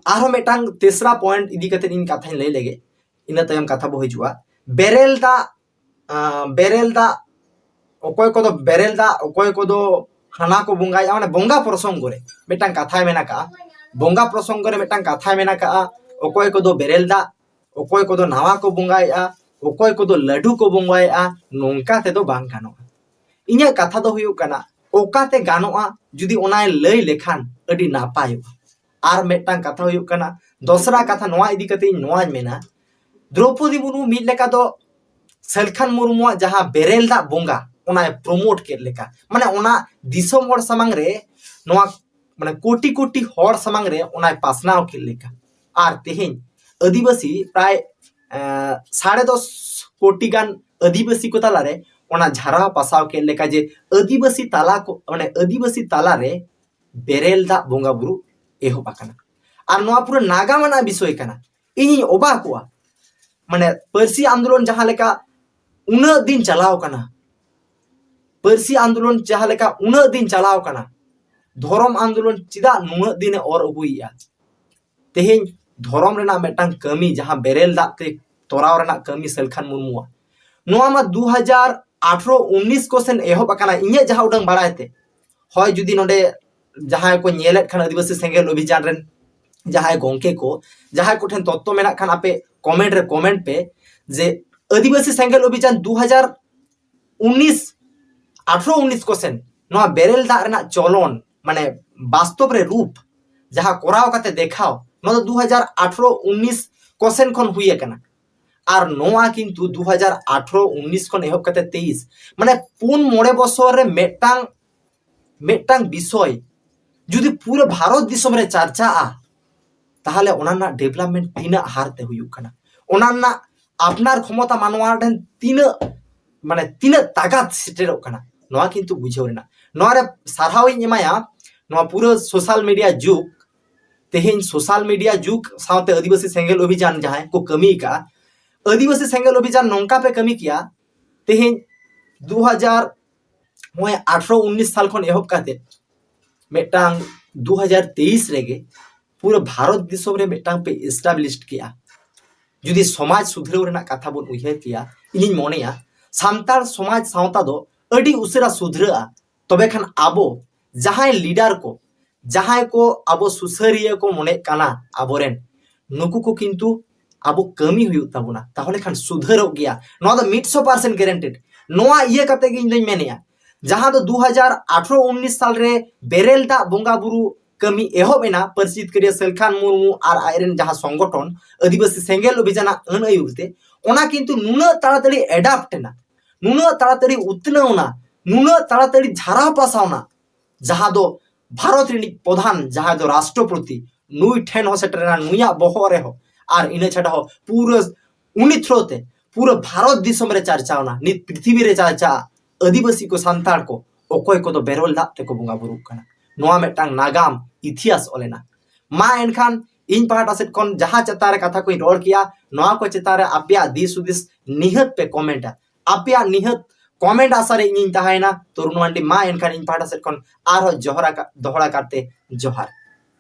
ᱟᱨᱦᱚᱸ ᱢᱤᱫᱴᱟᱝ ᱛᱮᱥᱨᱟ ᱯᱚᱭᱮᱱᱴ ᱤᱫᱤ ᱠᱟᱛᱮ ᱤᱧ ᱠᱟᱛᱷᱟᱧ ᱞᱟᱹᱭ ᱞᱮᱜᱮ, ᱤᱱᱟᱹ ᱛᱟᱭᱚᱢ ᱠᱟᱛᱷᱟ ᱵᱚ ᱦᱤᱡᱩᱜᱼᱟ᱾ ᱵᱮᱨᱮᱞ ᱫᱟᱜ, ᱟᱸ, ᱵᱮᱨᱮᱞ ᱫᱟᱜ ᱚᱠᱚᱭ ᱠᱚᱫᱚ ᱵᱮᱨᱮᱞ ᱫᱟᱜ, ᱚᱠᱚᱭ ᱠᱚᱫᱚ ᱦᱟᱱᱟ ᱠᱚ ᱵᱚᱸᱜᱟᱭᱮᱫᱼᱟ, ᱢᱟᱱᱮ ᱵᱚᱸᱜᱟ ᱯᱨᱚᱥᱚᱝᱜᱚ ᱨᱮ ᱢᱤᱫᱴᱟᱝ ᱠᱟᱛᱷᱟᱭ ᱢᱮᱱ ᱟᱠᱟᱜᱼᱟ᱾ ᱵᱚᱸᱜᱟ ᱯᱨᱚᱥᱚᱝᱜᱚ ᱨᱮ ᱢᱤᱫᱴᱟᱝ ᱠᱟᱛᱷᱟᱭ ᱢᱮᱱ ᱟᱠᱟᱜᱼᱟ, ᱚᱠᱚᱭ ᱠᱚᱫᱚ ᱵᱮᱨᱮᱞ ᱫᱟᱜ, ᱚᱠᱚᱭ ᱠᱚᱫᱚ ᱱᱟᱣᱟ ᱠᱚ ᱵᱚᱸᱜᱟᱭᱮᱫᱼᱟ, ᱚᱠᱚᱭ ᱠᱚᱫᱚ ᱞᱟᱹᱰᱩ ᱠᱚ ᱵᱚᱸᱜᱟᱭᱮᱫᱼᱟ, ᱱᱚᱝᱠᱟ ᱛᱮᱫᱚ ᱵᱟᱝ ᱜᱟᱱᱚᱜᱼᱟ᱾ ᱤᱧᱟᱹᱜ ᱠᱟᱛᱷᱟ ᱫᱚ ᱦᱩᱭᱩᱜ ᱠᱟᱱᱟ, ᱚᱠᱟᱛᱮ ᱜᱟᱱᱚᱜᱼᱟ ᱡᱩᱫᱤ ᱚᱱᱟᱭ ᱞᱟᱹᱭ ᱞᱮᱠᱷᱟᱱ ᱟᱹᱰᱤ ᱱᱟᱯᱟᱭᱚᱜᱼᱟ᱾ ᱟᱨ ᱢᱤᱫᱴᱟᱝ ᱠᱟᱛᱷᱟ ᱦᱩᱭᱩᱜ ᱠᱟᱱᱟ, ᱫᱚᱥᱨᱟ ᱠᱟᱛᱷᱟ ᱱᱚᱣᱟ ᱤᱫᱤ ᱠᱟᱛᱮ ᱤᱧ ᱱᱚᱣᱟᱧ ᱢᱮᱱᱟ, ᱫᱨᱚᱯᱚᱫᱤ ᱢᱩᱨᱢᱩ ᱢᱤᱫ ᱞᱮᱠᱟ ᱫᱚ ᱥᱟᱹᱞᱠᱷᱟᱱ ᱢᱩᱨᱢᱩᱣᱟᱜ ᱡᱟᱦᱟᱸ ᱵᱮᱨᱮᱞ ᱫᱟᱜ ᱵᱚᱸᱜᱟ ᱚᱱᱟᱭ ᱯᱨᱚᱢᱳᱴ ᱠᱮᱫ ᱞᱮᱠᱟ, ᱢᱟᱱᱮ ᱚᱱᱟ ᱫᱤᱥᱚᱢ ᱦᱚᱲ ᱥᱟᱢᱟᱝ ᱨᱮ, ᱱᱚᱣᱟ ᱢᱟᱱᱮ ᱠᱳᱴᱤ ᱠᱳᱴᱤ ᱦᱚᱲ ᱥᱟᱢᱟᱝ ᱨᱮ ᱚᱱᱟᱭ ᱯᱟᱥᱱᱟᱣ ᱠᱮᱫ ᱞᱮᱠᱟ᱾ ᱟᱨ ᱛᱮᱦᱮᱧ ᱟᱹᱫᱤᱵᱟᱹᱥᱤ ᱯᱨᱟᱭ, ᱮᱸ, ᱥᱟᱲᱮ ᱫᱚᱥ ᱠᱳᱴᱤ ᱜᱟᱱ ᱟᱹᱫᱤᱵᱟᱹᱥᱤ ᱠᱚ ᱛᱟᱞᱟᱨᱮ ᱚᱱᱟ ᱡᱷᱟᱨᱟᱣ ᱯᱟᱥᱟᱣ ᱠᱮᱫ ᱞᱮᱠᱟ ᱡᱮ ᱟᱹᱫᱤᱵᱟᱹᱥᱤ ᱛᱟᱞᱟ ᱠᱚ, ᱢᱟᱱᱮ ᱟᱹᱫᱤᱵᱟᱹᱥᱤ ᱛᱟᱞᱟᱨᱮ ᱵᱮᱨᱮᱞ ᱫᱟᱜ ᱵᱚᱸᱜᱟ ᱵᱩᱨᱩ ᱮᱦᱚᱵ ᱟᱠᱟᱱᱟ᱾ ᱟᱨ ᱱᱚᱣᱟ ᱯᱩᱨᱟᱹ ᱱᱟᱜᱟᱢ ᱟᱱᱟᱜ ᱵᱤᱥᱚᱭ ᱠᱟᱱᱟ᱾ ᱤᱧᱤᱧ ᱚᱵᱟᱠᱚᱜᱼᱟ, ᱢᱟᱱᱮ ᱯᱟᱹᱨᱥᱤ ᱟᱱᱫᱳᱞᱚᱱ ᱡᱟᱦᱟᱸ ᱞᱮᱠᱟ ᱩᱱᱟᱹᱜ ᱫᱤᱱ ᱪᱟᱞᱟᱣ ᱠᱟᱱᱟ, ᱯᱟᱹᱨᱥᱤ ᱟᱱᱫᱳᱞᱚᱱ ᱡᱟᱦᱟᱸ ᱞᱮᱠᱟ ᱩᱱᱟᱹᱜ ᱫᱤᱱ ᱪᱟᱞᱟᱣ ᱠᱟᱱᱟ, ᱫᱷᱚᱨᱚᱢ ᱟᱱᱫᱳᱞᱚᱱ ᱪᱮᱫᱟᱜ ᱱᱩᱱᱟᱹᱜ ᱫᱤᱱᱮ ᱚᱨ ᱟᱹᱜᱩᱭᱮᱫᱼᱟ? ᱛᱮᱦᱮᱧ ᱫᱷᱚᱨᱚᱢ ᱨᱮᱱᱟᱜ ᱢᱤᱫᱴᱟᱝ ᱠᱟᱹᱢᱤ, ᱡᱟᱦᱟᱸ ᱵᱮᱨᱮᱞ ᱫᱟᱜ ᱛᱮ ᱛᱚᱨᱟᱣ ᱨᱮᱱᱟᱜ ᱠᱟᱹᱢᱤ ᱥᱟᱹᱞᱠᱷᱟᱱ ᱢᱩᱨᱢᱩᱣᱟᱜ, ᱱᱚᱣᱟ ᱢᱟ ᱫᱩ ᱦᱟᱡᱟᱨ ᱟᱴᱷᱨᱚ ᱩᱱᱤᱥ ᱠᱚ ᱥᱮᱱ ᱮᱦᱚᱵ ᱟᱠᱟᱱᱟ, ᱤᱧᱟᱹᱜ ᱡᱟᱦᱟᱸ ᱩᱰᱟᱹᱝ ᱵᱟᱲᱟᱭ ᱛᱮ᱾ ᱦᱳᱭ, ᱡᱩᱫᱤ ᱱᱚᱰᱮ ᱡᱟᱦᱟᱸᱭ ᱠᱚ ᱧᱮᱞᱮᱫ ᱠᱷᱟᱱ ᱟᱹᱫᱤᱵᱟᱹᱥᱤ ᱥᱮᱸᱜᱮᱞ ᱚᱵᱷᱤᱡᱟᱱ ᱨᱮᱱ ᱡᱟᱦᱟᱸᱭ ᱜᱚᱝᱠᱮ ᱠᱚ, ᱡᱟᱦᱟᱸᱭ ᱠᱚᱴᱷᱮᱱ ᱛᱚᱛᱛᱚ ᱢᱮᱱᱟᱜ ᱠᱷᱟᱱ, ᱟᱯᱮ ᱠᱚᱢᱮᱱᱴ ᱨᱮ ᱠᱚᱢᱮᱱᱴ ᱯᱮ ᱡᱮ ᱟᱹᱫᱤᱵᱟᱹᱥᱤ ᱥᱮᱸᱜᱮᱞ ᱚᱵᱷᱤᱡᱟᱱ ᱫᱩ ᱦᱟᱡᱟᱨ ᱩᱱᱤᱥ, ᱟᱴᱷᱨᱚ ᱩᱱᱤᱥ ᱠᱚ ᱥᱮᱱ ᱱᱚᱣᱟ ᱵᱮᱨᱮᱞ ᱫᱟᱜ ᱨᱮᱱᱟᱜ ᱪᱚᱞᱚᱱ, ᱢᱟᱱᱮ ᱵᱟᱥᱛᱚᱵ ᱨᱮ ᱨᱩᱯ ᱡᱟᱦᱟᱸ ᱠᱚᱨᱟᱣ ᱠᱟᱛᱮ ᱫᱮᱠᱷᱟᱣ, ᱱᱚᱣᱟ ᱫᱚ ᱫᱩ ᱦᱟᱡᱟᱨ ᱟᱴᱷᱨᱚ ᱩᱱᱤᱥ ᱠᱚᱥᱮᱱ ᱠᱷᱚᱱ ᱦᱩᱭ ᱟᱠᱟᱱᱟ᱾ ᱟᱨ ᱱᱚᱣᱟ ᱠᱤᱱᱛᱩ ᱫᱩ ᱦᱟᱡᱟᱨ ᱟᱴᱷᱨᱚ ᱩᱱᱤᱥ ᱠᱷᱚᱱ ᱮᱦᱚᱵ ᱠᱟᱛᱮ ᱛᱮᱭᱤᱥ, ᱢᱟᱱᱮ ᱯᱩᱱ ᱢᱚᱬᱮ ᱵᱚᱪᱷᱚᱨ ᱨᱮ ᱢᱤᱫᱴᱟᱝ ᱢᱤᱫᱴᱟᱝ ᱵᱤᱥᱚᱭ ᱡᱩᱫᱤ ᱯᱩᱨᱟᱹ ᱵᱷᱟᱨᱚᱛ ᱫᱤᱥᱚᱢ ᱨᱮ ᱪᱟᱨᱪᱟᱜᱼᱟ, ᱛᱟᱦᱚᱞᱮ ᱚᱱᱟ ᱨᱮᱱᱟᱜ ᱰᱮᱵᱷᱞᱚᱯᱢᱮᱱᱴ ᱛᱤᱱᱟᱹᱜ ᱦᱟᱨ ᱛᱮ ᱦᱩᱭᱩᱜ ᱠᱟᱱᱟ, ᱚᱱᱟ ᱨᱮᱱᱟᱜ ᱟᱯᱱᱟᱨ ᱠᱷᱚᱢᱚᱛᱟ ᱢᱟᱱᱣᱟ ᱴᱷᱮᱱ ᱛᱤᱱᱟᱹᱜ, ᱢᱟᱱᱮ ᱛᱤᱱᱟᱹᱜ ᱛᱟᱜᱟᱛ ᱥᱮᱴᱮᱨᱚᱜ ᱠᱟᱱᱟ, ᱱᱚᱣᱟ ᱠᱤᱱᱛᱩ ᱵᱩᱡᱷᱟᱹᱣ ᱨᱮᱱᱟᱜ᱾ ᱱᱚᱣᱟ ᱨᱮ ᱥᱟᱨᱦᱟᱣ ᱤᱧ ᱮᱢᱟᱭᱟ ᱱᱚᱣᱟ ᱯᱩᱨᱟᱹ ᱥᱳᱥᱟᱞ ᱢᱤᱰᱤᱭᱟ ᱡᱩᱜᱽ᱾ ᱛᱮᱦᱮᱧ ᱥᱳᱥᱟᱞ ᱢᱤᱰᱤᱭᱟ ᱡᱩᱜᱽ ᱥᱟᱶᱛᱮ ᱟᱹᱫᱤᱵᱟᱹᱥᱤ ᱥᱮᱸᱜᱮᱞ ᱚᱵᱷᱤᱡᱟᱱ ᱡᱟᱦᱟᱸᱭ ᱠᱚ ᱠᱟᱹᱢᱤ ᱟᱠᱟᱫᱼᱟ, ᱟᱹᱫᱤᱵᱟᱹᱥᱤ ᱥᱮᱸᱜᱮᱞ ᱚᱵᱷᱤᱡᱟᱱ ᱱᱚᱝᱠᱟ ᱯᱮ ᱠᱟᱹᱢᱤ ᱠᱮᱭᱟ, ᱛᱮᱦᱮᱧ ᱫᱩ ᱦᱟᱡᱟᱨ ᱱᱚᱜᱼᱚᱭ ᱟᱴᱷᱨᱚ ᱩᱱᱤᱥ ᱥᱟᱞ ᱠᱷᱚᱱ ᱮᱦᱚᱵ ᱠᱟᱛᱮ ᱢᱤᱫᱴᱟᱝ ᱫᱩ ᱦᱟᱡᱟᱨ ᱛᱮᱭᱤᱥ ᱨᱮᱜᱮ ᱯᱩᱨᱟᱹ ᱵᱷᱟᱨᱚᱛ ᱫᱤᱥᱚᱢ ᱨᱮ ᱢᱤᱫᱴᱟᱝ ᱯᱮ ᱮᱥᱴᱟᱵᱞᱤᱥᱰ ᱠᱮᱜᱼᱟ᱾ ᱡᱩᱫᱤ ᱥᱚᱢᱟᱡᱽ ᱥᱩᱫᱷᱨᱟᱹᱣ ᱨᱮᱱᱟᱜ ᱠᱟᱛᱷᱟ ᱵᱚᱱ ᱩᱭᱦᱟᱹᱨ ᱠᱮᱭᱟ, ᱤᱧᱤᱧ ᱢᱚᱱᱮᱭᱟ ᱥᱟᱱᱛᱟᱲ ᱥᱚᱢᱟᱡᱽ ᱥᱟᱶᱛᱟ ᱫᱚ ᱟᱹᱰᱤ ᱩᱥᱟᱹᱨᱟ ᱥᱩᱫᱷᱨᱟᱹᱜᱼᱟ᱾ ᱛᱚᱵᱮ ᱠᱷᱟᱱ ᱟᱵᱚ ᱡᱟᱦᱟᱸᱭ ᱞᱤᱰᱟᱨ ᱠᱚ, ᱡᱟᱦᱟᱸᱭ ᱠᱚ ᱟᱵᱚ ᱥᱩᱥᱟᱹᱨᱤᱭᱟᱹ ᱠᱚ ᱢᱚᱱᱮᱜ ᱠᱟᱱᱟ ᱟᱵᱚᱨᱮᱱ, ᱱᱩᱠᱩ ᱠᱚ ᱠᱤᱱᱛᱩ ᱟᱵᱚ ᱠᱟᱹᱢᱤ ᱦᱩᱭᱩᱜ ᱛᱟᱵᱚᱱᱟ, ᱛᱟᱦᱚᱞᱮ ᱠᱷᱟᱱ ᱥᱩᱫᱷᱟᱹᱨᱚᱜ ᱜᱮᱭᱟ᱾ ᱱᱚᱣᱟ ᱫᱚ ᱢᱤᱫᱥᱚ ᱯᱟᱨᱥᱮᱱᱴ ᱜᱮᱨᱮᱱᱴᱮᱰ᱾ ᱱᱚᱣᱟ ᱤᱭᱟᱹ ᱠᱟᱛᱮ ᱜᱮ ᱤᱧ ᱫᱚᱧ ᱢᱮᱱᱮᱜᱼᱟ, ᱡᱟᱦᱟᱸ ᱫᱚ ᱫᱩ ᱦᱟᱡᱟᱨ ᱟᱴᱷᱨᱚ ᱩᱱᱤᱥ ᱥᱟᱞ ᱨᱮ ᱵᱮᱨᱮᱞ ᱫᱟᱜ ᱵᱚᱸᱜᱟ ᱵᱩᱨᱩ ᱠᱟᱹᱢᱤ ᱮᱦᱚᱵ ᱮᱱᱟ ᱯᱟᱹᱨᱥᱤ ᱡᱤᱛᱠᱟᱹᱨᱤᱭᱟᱹ ᱥᱟᱹᱞᱠᱷᱟᱱ ᱢᱩᱨᱢᱩ ᱟᱨ ᱟᱡᱨᱮᱱ ᱡᱟᱦᱟᱸ ᱥᱚᱝᱜᱚᱴᱷᱚᱱ ᱟᱹᱫᱤᱵᱟᱹᱥᱤ ᱥᱮᱸᱜᱮᱞ ᱚᱵᱷᱤᱡᱟᱱᱟᱜ ᱟᱹᱱ ᱟᱹᱭᱩᱨ ᱛᱮ, ᱚᱱᱟ ᱠᱤᱱᱛᱩ ᱱᱩᱱᱟᱹᱜ ᱛᱟᱲᱟᱛᱟᱲᱤ ᱮᱰᱟᱯᱴ ᱮᱱᱟ, ᱱᱩᱱᱟᱹᱜ ᱛᱟᱲᱟᱛᱟᱲᱤ ᱩᱛᱱᱟᱹᱣ ᱮᱱᱟ, ᱱᱩᱱᱟᱹᱜ ᱛᱟᱲᱟᱛᱟᱲᱤ ᱡᱷᱟᱨᱟᱣ ᱯᱟᱥᱟᱣ ᱮᱱᱟ, ᱡᱟᱦᱟᱸ ᱫᱚ ᱵᱷᱟᱨᱚᱛ ᱨᱤᱱᱤᱡ ᱯᱨᱚᱫᱷᱟᱱ, ᱡᱟᱦᱟᱸᱭ ᱫᱚ ᱨᱟᱥᱴᱨᱚᱯᱚᱛᱤ, ᱱᱩᱭ ᱴᱷᱮᱱ ᱦᱚᱸ ᱥᱮᱴᱮᱨ ᱮᱱᱟ, ᱱᱩᱭᱟᱜ ᱵᱚᱦᱚᱜ ᱨᱮᱦᱚᱸ᱾ ᱟᱨ ᱤᱱᱟᱹ ᱪᱷᱟᱰᱟ ᱦᱚᱸ ᱯᱩᱨᱟᱹ ᱩᱱᱤ ᱛᱷᱨᱳ ᱛᱮ ᱯᱩᱨᱟᱹ ᱵᱷᱟᱨᱚᱛ ᱫᱤᱥᱚᱢ ᱨᱮ ᱪᱟᱨᱪᱟᱣ ᱮᱱᱟ, ᱱᱤᱛ ᱯᱨᱤᱛᱷᱤᱵᱤ ᱨᱮ ᱪᱟᱨᱪᱟᱜᱼᱟ ᱟᱹᱫᱤᱵᱟᱹᱥᱤ ᱠᱚ, ᱥᱟᱱᱛᱟᱲ ᱠᱚ ᱚᱠᱚᱭ ᱠᱚᱫᱚ ᱵᱮᱨᱮᱞ ᱫᱟᱜ ᱛᱮᱠᱚ ᱵᱚᱸᱜᱟ ᱵᱩᱨᱩᱜ ᱠᱟᱱᱟ᱾ ᱱᱚᱣᱟ ᱢᱤᱫᱴᱟᱝ ᱱᱟᱜᱟᱢ ᱤᱛᱤᱦᱟᱥ ᱚᱞ ᱮᱱᱟ᱾ ᱢᱟ ᱮᱱᱠᱷᱟᱱ ᱤᱧ ᱯᱟᱦᱴᱟ ᱥᱮᱫ ᱠᱷᱚᱱ ᱡᱟᱦᱟᱸ ᱪᱮᱛᱟᱱ ᱨᱮ ᱠᱟᱛᱷᱟ ᱠᱚᱧ ᱨᱚᱲ ᱠᱮᱜᱼᱟ, ᱱᱚᱣᱟ ᱠᱚ ᱪᱮᱛᱟᱱ ᱨᱮ ᱟᱯᱮᱭᱟᱜ ᱫᱤᱥ ᱦᱩᱫᱤᱥ ᱱᱤᱦᱟᱹᱛ ᱯᱮ ᱠᱚᱢᱮᱱᱴᱟ᱾ ᱟᱯᱮᱭᱟᱜ ᱱᱤᱦᱟᱹᱛ ᱠᱚᱢᱮᱱᱴ ᱟᱥᱟ ᱨᱮ ᱤᱧᱤᱧ ᱛᱟᱦᱮᱸᱭᱮᱱᱟ᱾ ᱛᱚᱨᱩᱱ ᱢᱟᱱᱰᱤ, ᱢᱟ ᱮᱱᱠᱷᱟᱱ ᱤᱧ ᱯᱟᱦᱴᱟ ᱥᱮᱫ ᱠᱷᱚᱱ ᱟᱨᱦᱚᱸ ᱡᱚᱦᱚᱨ ᱟᱠᱟ-, ᱫᱚᱦᱲᱟ ᱠᱟᱨᱛᱮ ᱡᱚᱦᱟᱨ᱾